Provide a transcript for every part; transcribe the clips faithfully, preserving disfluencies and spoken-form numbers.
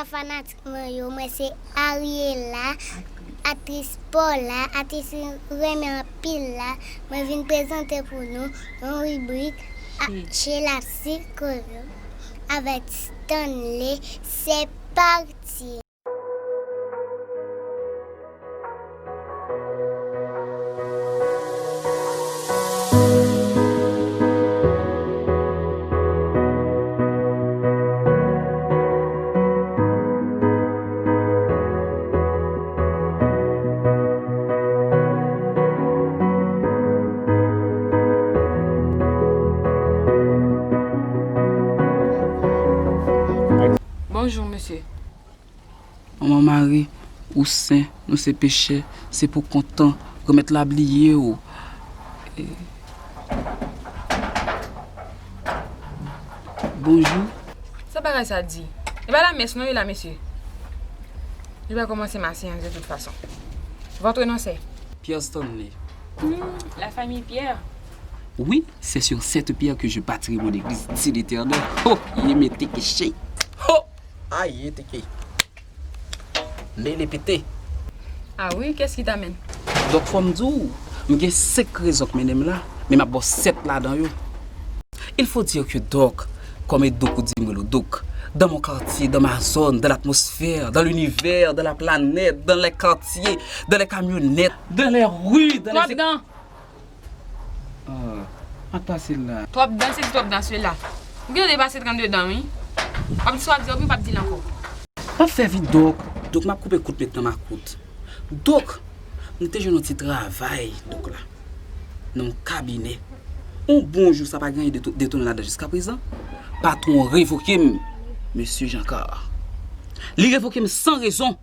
Fanatik mwen yo, mwen se Ariela, aktris Paula, aktris renmen anpil la. Mwen vin prezante pou nou yon ribrik a- Chez la psychologue avèk Stanley. Se pati! Bonjou, mesye. Manman Mari, ou sen, nou se pechè, se pou kontan, remèt la bliye w. E, bonjou. Sa bagay sa di? E pa lamès non, e la, mesye. Nou va kòmanse mache an de tout fason. Votre nom c'est? Pierre Stanley. Hmm, la famille Pierre. Oui, c'est sur cette pierre que je bâtirai mon église, dit l'Éternel. Ho, ye mete ke chey. Ho! Aye, teke. Mele pete. Ah oui, qu'est-ce qui t'amène? Donk, fò m di w, m gen senk rezon k mennen m la, men m ap ba w sèt ladan yo. Il faut dire que Doc, comme Doc ou di m rele w Doc, dans mon quartier, dans ma zone, dans l'atmosphère, dans l'univers, dans la planète, dans les quartiers, dans les camionnettes, dans les rues, dans les... Twòp dan. Ah, mak pase l la. Twòp dan, se di twòp dan, sela. Ou gentan depase trannde dan, wi. W ap di sa w ap di, w ap di l ankò. M ap fè vit, Doc. Doc, m ap koupe kout met nan makout. Doc, m te jwenn yon ti travay, Doc, la. Nan yon kabinè. Yon bon jou, sa pa gen anyen detou-, detounen ladan jiska prezan. Patwon revoke m, mesye Jean Car. Li revoke m san rezon.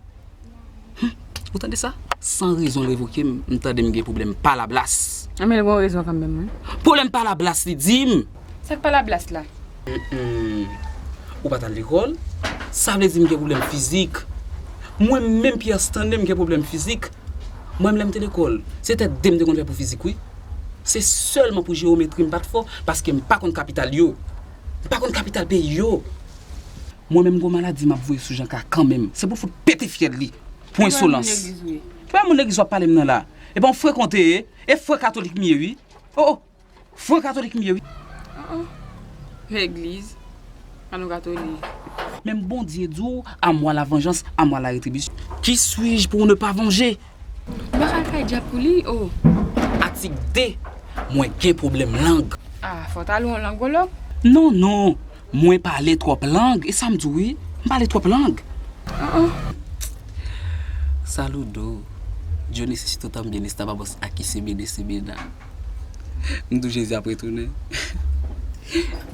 Hum, ou tande sa? San rezon l revoke m, m tande m gen pwoblèm palablas. Anben, l gen rezon kanmenm, wi. Pwoblèm palablas, li di m. Sa k palablas la? Hum, hum. Ou pa t al lekòl? Sa vle di m gen pwoblèm fizik. Mwen menm, Pierre Stanley, m gen pwoblèm fizik. Mwen menm, lè m te lekòl, se tèt de m te konn fè pou fizik, wi. Se sèlman pou jewometri m pa t fò, paske m pa konn kapital yo. M pa konn kapital peyi yo. Mwen menm, gon maladi m ap voye sou Jean Car kanmenm. Se pou fout pete fyèl li. Pou ensolans. Ki moun legliz ou ye? Ki moun legliz w ap pale m nan la? E pa yon frè konte ye, e frè katolik m ye, wi. Oh, oh, frè katolik m ye, wi. Ah, ah. Legliz. Pa nou katolik. Menm Bondye di w, à moi la vengeance, à moi la rétribution. Qui suis-je pour ne pas venger? M pa ka al kay dyab pou li, oh. Atik de, mwen gen pwoblèm lang. Ah, fò w t al yon langològ. Non, non, mwen pale twòp lang, e sa m di w wi, m pale twòp lang. Ah, ah. Saludo, yo necesito también, estábamos aquí, se viene, se viene. M di w Jezi ap retounen.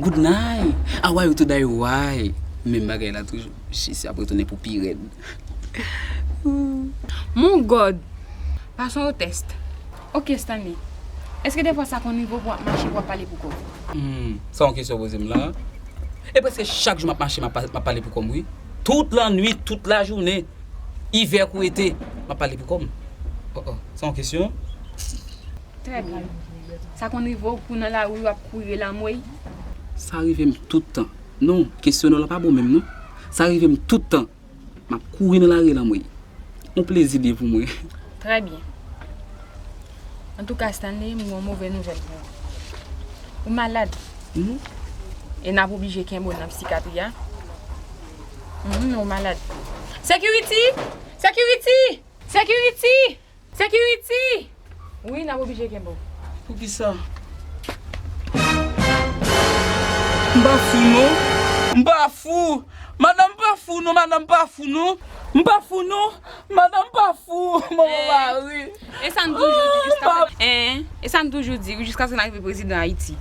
Good night, how are you today, why? Menm bagay la toujou, Jezi ap retounen pou pi rèd. Mon God! Pase yon tès. Ok, Stanley. Èske defwa sa konn rive w pou w ap mache, pou w ap pale pou kò w? Hmm, sa yon kesyon w poze m la? E prèske chak jou m ap mache, m ap pa-, m ap pale pou kò m, wi. Tout lannwit, tout lajounen, ivè kou ete, m ap pale pou kò m. Oh, oh, sa yon kesyon? Trè byen. Sa konn rive w pou nan lari w ap kouri rele anmwey? Sa rive m tout tan. Non, kesyonè w la pa bon menm, non. Sa rive m tout tan. M ap kouri nan lari l anmwey. Yon plezi li ye pou mwen. Trè byen. Antouka, Stanley, m gen yon move nouvèl pou ou. Ou malad. Mhm. E n ap oblije kenbe w nan psikatri a. Mhm, ou malad. Security! Security! Security! Security! Wi, n ap oblije kenbe w. Poukisa? M pa fou, non. M pa fou. Madanm pa fou, non. Madanm pa fou, non. M pa fou, non. Madanm pa fou. Manman Mari. E sa n toujou di jiska... Eh, e sa n toujou di, wi, jiskaske n arive prezidan Ayiti.